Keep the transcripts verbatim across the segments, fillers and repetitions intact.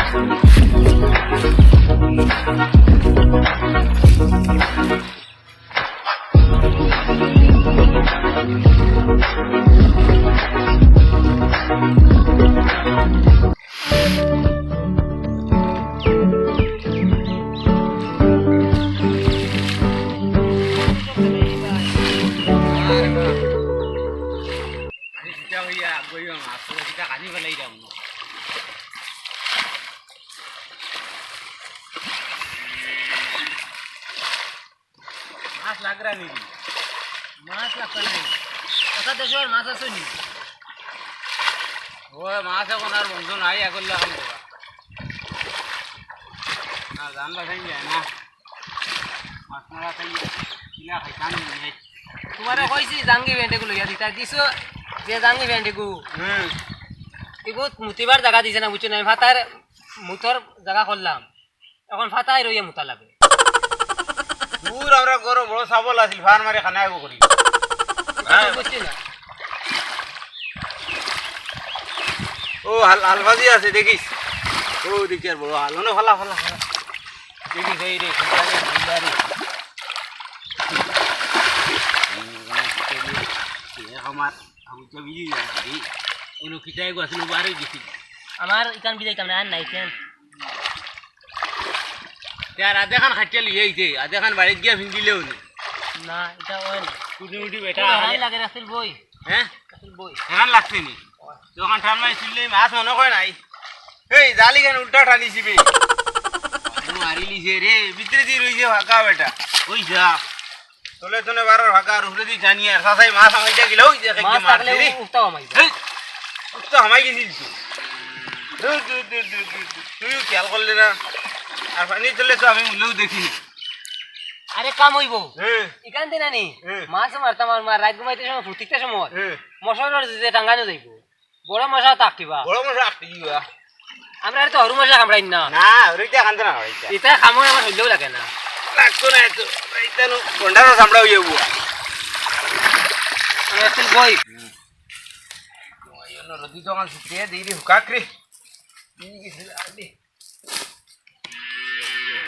মাছ লাগরা নি? মাছ লাগরা নি? কথা দেশর মাছ আছে নি? ও মাছ এখন আর বন্ধ নাই, এখন লাগাম দেবা। না, জান বাঁচাই যায় না। মাছ মারা খাই, কিলা খাইতাম নি? তোমারে কইছি জাঙ্গি বেন্ডেগু লইয়া দিতা, দিছো যে জাঙ্গি বেন্ডেগু। হুম। ইগুত মুতিবার জাগা দিছে না, বুঝছো না? ফাতার মুতর জাগা করলাম। এখন ফাতাই রইয়া মুতা লাগে। দূর, আমরা গরো বড় সাবল আছিল, ফান মারি খানা এগো করি। বুঝছি না। ও, হাল-, হালফাজি আছে, দেখিস। ও, দেখি আর বড় হাল। ওনে ফালা, ফালা, ফালা। দেখিস, এই রে, খুলতারে, খুলতারে। আমার, আমি তো বিজি যাই, এই। ওনো খিটাই গো আছিল, বারে গেছি। আমার ইখান বিজাইতাম না, আর নাই কেন? তে আর আধা খান খাটিয়া লইয়া আইছে, আধা খান বাড়িত গিয়া ফিন্দিলেও নি। না, ইটা অয় না। কুটি মুটি বেটা ও, হারাই আরে। লাগে রাসেল বই। হ্যাঁ? রাসেল বই। হেরান লাগছে নি? অয়। দোকান টান মারি তুললে মাছ মনে কয় নাই। এই জালি কেন উল্টা টানিছি বে? মারি লিছে রে, ভিতরে দিয়ে রইছে ফাঁকা বেটা। ওই যা। তলে তলে বারো ভাগা আর উপরে দি জানি আর চাচাই মাছ হামাইতে গেলে ওই দেখ একদম মাছ মাছ থাকলে ধরি। উ-, উঠতাও হামাই যায়। হেই, উঠতে হামাই গেছিল তো। দূর, দূর, দূর, দূর, দূর, দূর। তুইও খেয়াল করলে না। আর পানি চলে তো আমি মূলেও দেখিনি। আরে কাম হইব। হ্যাঁ। ইখান দিন আনি। হ্যাঁ। মাছ মারতাম আর মার রাত ঘুমাইতে সময়, ফুটিতে সময়। হ্যাঁ। মশার যে টাঙ্গানো যাইব। বড় মশা তো আঁকটিবা। বড় মশা আঁকটিবা। আমরা আর তো হরু মশা কামড়াই না। না, ওইটা কান্দে না, ওইটা। এটা কামড় আমার হইলেও লাগে না। লাগতো না এত। এটা নু গন্ডারও চামড়া হইয়া যাবো। আমি এখন বই। হুম। ওই জন্য রোদি তো আমার শুকিয়ে দিয়ে দিই, হুকাক রে। এই গেছে আলি।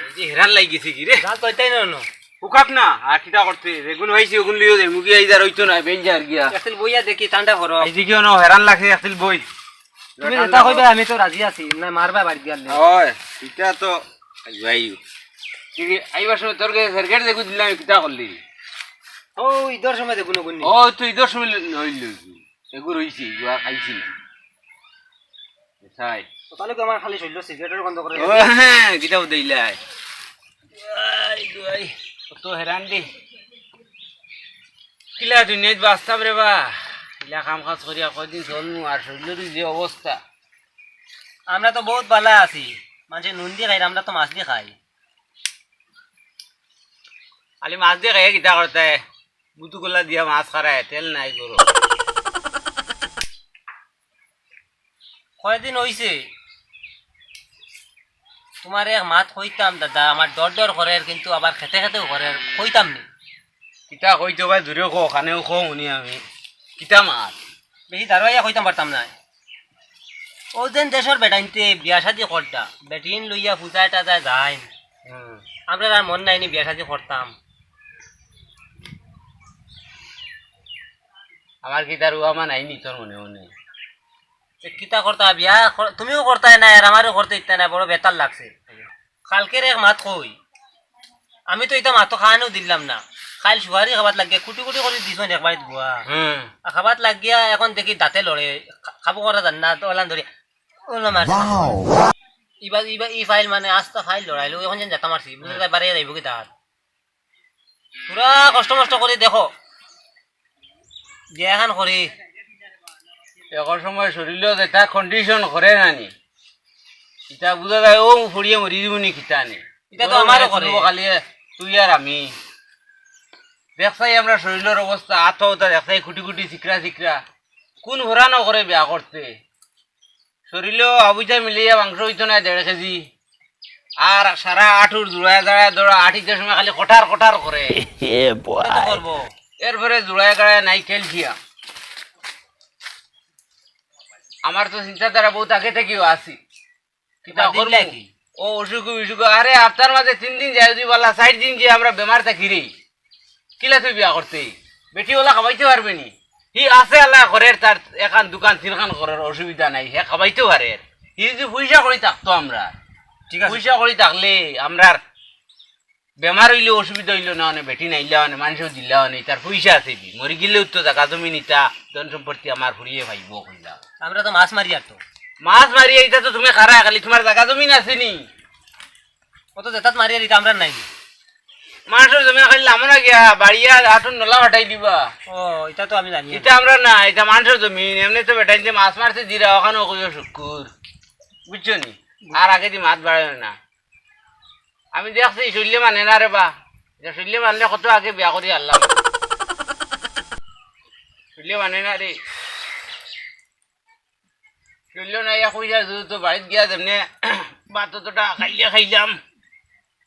এই যে হেরান লাগি গেছে কি রে? জাল তো এটাই না, না। হুকাক না, আর কিটা করতে? যেগুন হইছে, ওগুন লিও দে, মুগি আইদার হইতো না, বেঞ্জার গিয়া। আসলে বইয়া দেখি, ঠান্ডা করো। এই যে কি হনো, হেরান লাগছে, আসলে বই। তুমি যেটা কইবে, আমি তো রাজি আছি। না, মারবা বাড়ি গেলে। ওই, এটা তো, ভাই, কি কি, আইবার সময় তোর কাছে সেরকেট দেখু দিলাম, কিটা করলি? ও, ঈদর সময় দেখু না, গুন্নি। ও, তুই ঈদর সময় লই-, লই লই। এগু রইছি, ইয়া খাইছি না। চাই। তো তাহলে কি আমার খালি শরীর সিগারেটের গন্ধ করে? ও হ্যাঁ, কিতাব দিলাই। আই, দুয়াই, কত হেরান দে। কিলা দুনিয়াত বাঁচতাম রে বা। কিলা কাম কাজ করিয়া কয়দিন চলমু আর শরীরের যে অবস্থা। আমরা তো বহুত ভালা আছি। মানুষে নুন দি খাই, আমরা তো মাছ দি খাই। খালি মাছ দি খাই কিতা করতে? গুতুগুলা দিয়া মাছ খারায়, তেল নাই গরো। কয়দিন অইছে? তোমার এক মাত কইতাম দাদা, আমার ডর ডর করের, কিন্তু আবার খেতে খেতেও করের, কইতাম নি। কিতা কইতো ভাই, দূরে কও, কানেও কও হুনি আমি। কিতা মাত? বেশি দাঁড়াইয়া কইতাম পারতাম না। ও যেন দেশর বেটাইনতে বিয়া শাদি করতা, বেটিন লইয়া পূজায় টাজায় যাইন। হুম। আমরা আর মন নাই নি বিয়া শাদি করতাম। আমার কিতা রুয়ামা নাই নি তোর মনে মনে? তে কিতা করতা বিয়া কর-, তুমিও করতায় না, আর আমারও করতে ইচ্ছা নাই, বড় বেতাল লাগছে। কালকের এক মাত কই, আমি তো ইতা মাতো খানো দিলাম না, কাইল সুয়ারি খাবাত লাগিয়া কুটি কুটি করি দিছইন এক বাড়িত গুয়া। হুম। আর খাবাত লাগিয়া এখন দেখি দাঁতে লড়ে, খা-, খাবো করা জান না, তো ওলান ধরি, ওলা মারছে। ইবা, ইবা, ই ফাইল মানে আস্তা ফাইল লড়াইলো, এখন যেন জাতা মারছি, বুঝলে তাই বারে যাইব কি দাঁত। পুরা কষ্ট মষ্ট করি দেখো। বিয়া খান করি। এখন সময় শরীরও যেটা condition করে না নি, এটা বুঝা যায়, ও ফুড়িয়ে মরি দিব নি কিতা নি। এটা তো আমারও করে। খালি তুই আর আমি। দেখছাই আমরা শরীরের অবস্থা, আত উতা দেখছাই কুটি কুটি, চিকরা চিকরা। কোন ভরা না করে বিয়া করতে? শরীরেও আবুজা মিলিয়া মাংস হইতো না দেড় কেজি। আর সারা আটুর জোড়ায় জোড়ায় দৌড়া আটিতে সময় খালি কটার কটার করে। এ বয়। এটা তো করবো। এরপরে জোড়ায় গাড়ায় নাই ক্যালসিয়াম। আমার তো চিন্তাধারা বহুত আগে থেকেও আছি। কিতা বাদ দিলা করমু? কি? ও অসুখ বিসুখ, আরে হাপ্তার মাঝে তিন দিন যায় যদি বালা, চাইর দিন যে আমরা বেমার থাকি রে। কিলা তুই বিয়া করতে? বেটি ওলা খাবাইতে পারবে নি? হি আছে আল্লাহ করের, তার এখান দুকান তিনখান করের, অসুবিধা নাই, হে খাবাইতে পারের। হি যদি পয়সা করি থাকতো আমরা, ঠিক আছে। পয়সা করি থাকলে আমরার বেমার অইলে অসুবিধা অইলো না, অনে বেটি নাইলা, অনে মানষেও দিলা, অনে তার পয়সা আছে দি। মরি গেলেও তো জাগা জমিন ইতা ধন সম্পত্তি আমার ফুরিয়ে পাইবো কইলা। আমরা তো মাছ মারি আর তো। মাছ মারি ইতা তো তুমি খারা, খালি তোমার জাগা জমিন আছে নি? অত জেতাত মারি আর ইতা আমরা নাই। মানষর জমিন খালি লামো না গিয়া, বাড়িয়া আটন নলা ফাটাই দিবা। ও, ইতা তো আমি জানি না। ইতা আমরা না, ইতা মানষর জমিন। এমনে তো বেটাইন্তে মাছ মারছে দিরা, ওখানেও কইও শুক্কুর। বুঝছো নি? আর আগে দি মাত বাড়াইও না। আমি দেখছি, শল্য মানে না রে বা। ইতা শল্য মানলে কত আগে বিয়া করি আনলাম। শল্য মানে না রে। শল্য না, ইয়া কইয়া যদি তো বাড়িত গিয়া যেমনে ভাত অতটা খাইলে খাইলাম,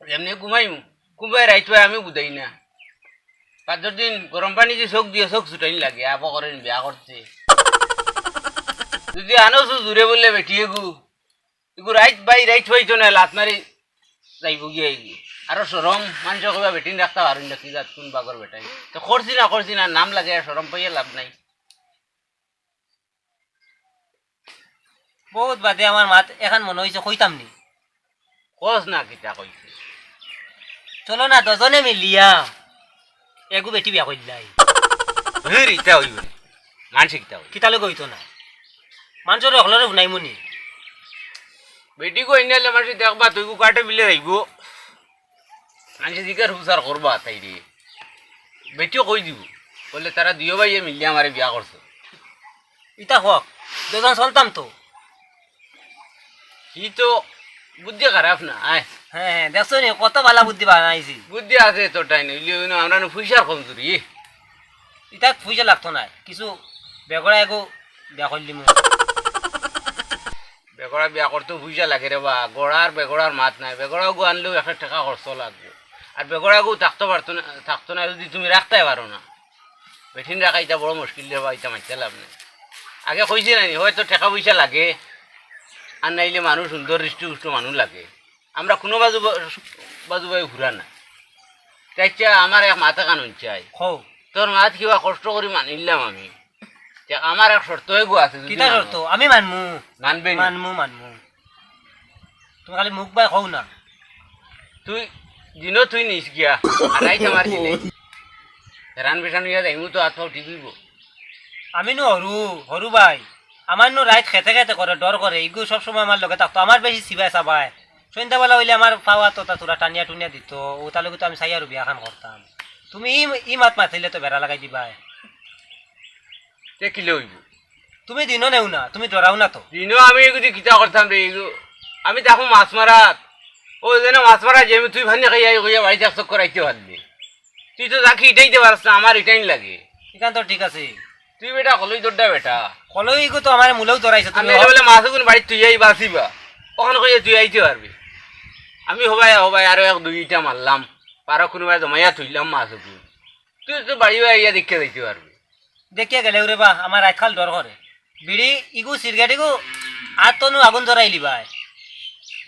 যেমনে ঘুমাইমু, ঘুমাই রাইত হয় আমি বুঝাই না। পাঁচর দিন গরম পানি যে চোখ দিয়ে চোখ ছুটাইন লাগে, আবো করেন বিয়া করতে। যদি আনো সু জুরে বললে বেটিয়ে গু, এগু রাইত বাই রাইত হইতো না, লাত মারি যাইব গিয়া এগু। আরো শরম, মানষে কইবা বেটিন রাখতা পারইন না, কি জাত কোন বাগর বেটাই। তো করছি না, করছি না, নাম লাগে, শরম পাইয়া লাভ নাই। বহুত বাদে আমার মাত এখান মনে হইছে কইতাম নি। কস না কিতা কইছে? চলো না, দুজনে মিলিয়া এগু বেটি বিয়া করিলাই। হের, ইতা হইব না। মানষে কিতা কইব? কিতা লগে হইতো না? মানষরে হকলরে হুনাইমু নি। বেটি কই নাইলে মানষে দেখবা, তুই কাটে বিলে যাইব। মানষে জিকার হুসার করবা তাই রে। বেটিও কই দিব। বলে, "তারা দুইও ভাইয়ে মিলিয়া আমারে বিয়া করছে।" ইতা হক, দুজন চলতাম তো। হি তো বুদ্ধি খারাপ না, আয়। হ্যাঁ, হ্যাঁ, দেখছো নি, কত ভালা বুদ্ধি বানাইছি। বুদ্ধি আছে তোর টাই নইলে, ওই না, আমরা না পয়সার কমজুরি। ইতা পয়সা লাগতো না, কিছু বেগড়া এগু বিয়া করলিমু। বেগড়া বিয়া করতেও পয়সা লাগে রে বা, গড়ার বেগড়ার মাত নাই, বেগড়া গু আনলেও একটা টাকা খরচ লাগবে। আর বেগড়া গু থাকতে পারতো না, থাকতো না যদি তুমি রাখতে পারো না। বেটিন রাখা ইতা বড় মুশকিল রে বা, ইতা মাইতে লাভ নাই। আগে কইছি না নি, হয়তো টাকা পয়সা লাগে, আর নাইলে মানুষ সুন্দর হৃষ্ট পুষ্ট মানুষ লাগে। আমরা কোনো বাজু বা-, বাজু বাই ঘুরা না। তাই ইচ্ছা আমার এক মাথা কানুন চাই। কও। তোর মাত কিবা কষ্ট করি মানিলাম আমি। তে আমার এক শর্ত এগু আছে, যদি কিতা মানো। শর্ত? আমি মানমু। মানবে নি? মানমু, মানমু। তুমি খালি মুখ বাই কও না। তুই দিনও তুই নিস গিয়া, আর রাইত আমার দিনে। হেরান পেশান হইয়া যাইমু তো আত পাও ঠিক হইব। আমি নু হরু, হরু ভাই। আমার নু রাইত খেতে খেতে করে, ডর করে। ইগু সব সময় আমার লগে থাকতো। আমার বেশি চিবায় চাবায়। সন্ধ্যাবেলা হইলে আমার পাওয়া তো তা তোরা টানিয়া টুনিয়া দিত। ও তার লগে তো আমি চাইয়া রুবি আখান করতাম। তুমি ই, ই মাত মাতিলে তো বেড়া লাগাই দিবায়। তে কিলে হইব? তুমি দিনও নেও না, তুমি ডরাও না তো। দিনও আমি এগুদি কিতা করতাম রে, এগু-, আমি দেখো মাছ মারাত। ও যেন মাছ মারা যে তুই ভান্নি খাইয়া এই কইয়া বাড়িতে এক চক্কর আইতে পারলি। তুই তো যাকে ইটাইতে পারস না, আমার ইটাইন লাগে। ইখান তো ঠিক আছে। তুই বেটা কলই দৌড়া বেটা। কলই গো তো আমার মুলেও ধরাইছে তুমি। আমি বলে মাছ গুন বাড়িত তুই এই বাসিবা। ওখানে কইয়া তুই আইতে পারবি। আমি হবাই, হবাই আরো এক দুইটা মারলাম। পারো কোনো ভাই জমাইয়া তুইলাম মাছ গুন। তুই তো বাড়ি বাড়ি ইয়া দেখে যাইতে পারবি। দেখিয়া গেলে ওরে বা, আমার রাইত খাল ডর করে। বিড়ি ইগু সিগারেট ইগু আর তনু আগুন ধরাইলি ভাই।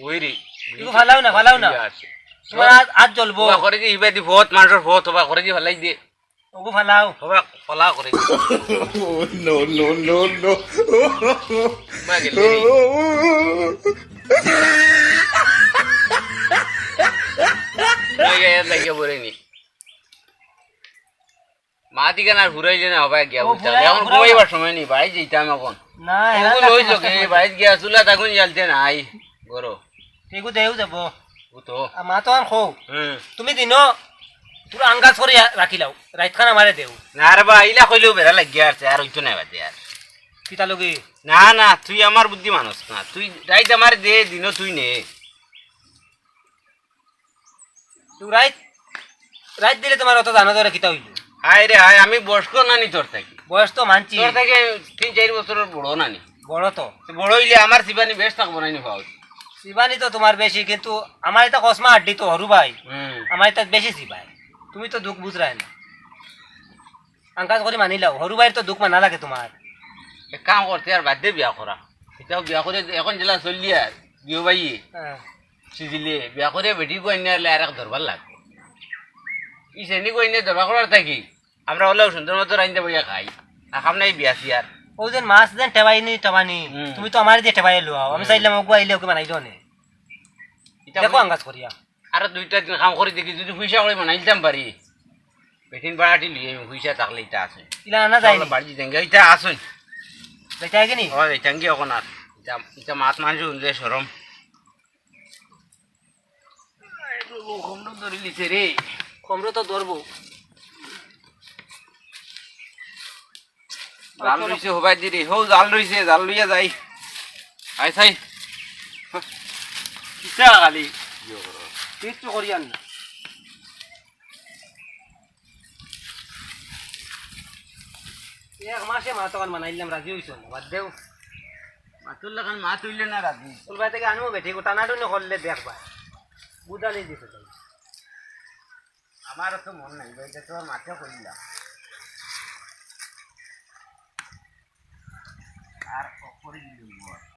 ওই রে, ইগু ফালাও না, ফালাও না। ঠিক আছে। তোমার হাত, হাত জ্বলবো। ওবা করে যে ইবাদি ফত, মানুষের ফত, ওবা করে যে ফালাই দে। ওগু ফালাও। ওবা ফালা করে দে। No, no, no, no. মা গেলে রে। মা গেলে লাগিয়া পড়ে নি। মাত ইখান আর ফুরাইলে না, হবাই গিয়া ও, বুঝতে ফুরাই, হবে। এখন ফুরাও ঘুমাইবার না। সময় নেই, বাড়ি যাইতাম এখন। না, এখন এরা ওই লাগতো লোকে, মাস্টার বাড়ি গিয়া চুলা তখন জ্বালতে নাই, গরো। এগু দেও যাব। ও তো। আর মা তো আর খো। হুম। তুমি দিনো, তোর আঙ্গাজ করে রাখিলাও, রাইতখান আমারে দেও। না রে বা, ইলা কইলেও বেড়া লাগিয়া আছে, আর হইতো না বাদে আর। কিতা লগে? না, না, তুই আমার বুদ্ধি মানস না। তুই রাইত আমারে দে, দিনো তুই নে। তো রাইত, রাইত দিলে তোমার অত জানা ধরে কিতা হইল? হায় রে হায়, আমি বয়স্ক নানি তোর থাকি? বয়স তো মানছি। তোর থাকি তিন চার বছরের বড় নানি। বড় তো। তো বড় হইলে আমার সিবানি বেশ থাকবো নানি পাও। সিবানি তো তোমার বেশি, কিন্তু আমার এটা কসমা আড্ডি তো হরু ভাই। হুম। আমার এটা বেশি সিবাই। তুমি তো দুঃখ বুঝরায় না। আঙ্কাজ করে মানিলাও, হরু ভাইর তো দুঃখ মানা লাগে তোমার। এক কাম করতে আর বাদ দে বিয়া করা। এটাও বিয়া করে এখন জেলা চললি আর। দিও ভাই, হ্যাঁ। সিজিলে বিয়া করে বেটি কইনা আনলে আর এক দরবার লাগবো। ই শ্রেণী কইনা দরবার করার থাকি আমরা অলাউ সুন্দর মতো রাইন্দা বইয়া খাই। আর খাম নাই বিয়া সিয়ার। ও যেন মাছ যেন টেবাই নি, টেবানি। হুম। তুমি তো আমার দিয়ে টেবাই লও। আমি হুম। চাইলাম ওগু আইলে ওকে বানাই দো নে। ইটা দেখো আমি আঙ্গাজ করিয়া। আরো দুইটা দিন কাম করি দেখি, যদি পয়সা করে বানাইতাম পারি। বেটিন বাড়াটি লিয়ে আমি পয়সা থাকলে ইটা আছে। ইলা আনা যায়নি। বাড়ি যাইঙ্গা, ইটা আছে। বেটা আগে নি? ও, যাইতাঙ্গি অখন আর। ইটা, ইটা মাছ মাংস উনলে শরম। কমরো ধরি লিছে রে। কমরো তো ধরবো। জাল রইছে হবাই দিরে। হো, জাল রইছে, জাল লইয়া যাই। আই চাই। কিতা খালি? কিচ্ছু করিয়ার না। এক মাসে মাত অখান বানাইলাম, রাজি অইছো না, বাদ দেও। মাতুর লাখান মাত অইলে না রাজি। তোর বাড়ি থাকি আনমু বেটি, গো টানাটুনি করলে দেখবা। বুঝা নেই দিছে তাই। আমার তো মন নাই, ভাই, এটা তো মাঠে কইলাম। আর করি দিল।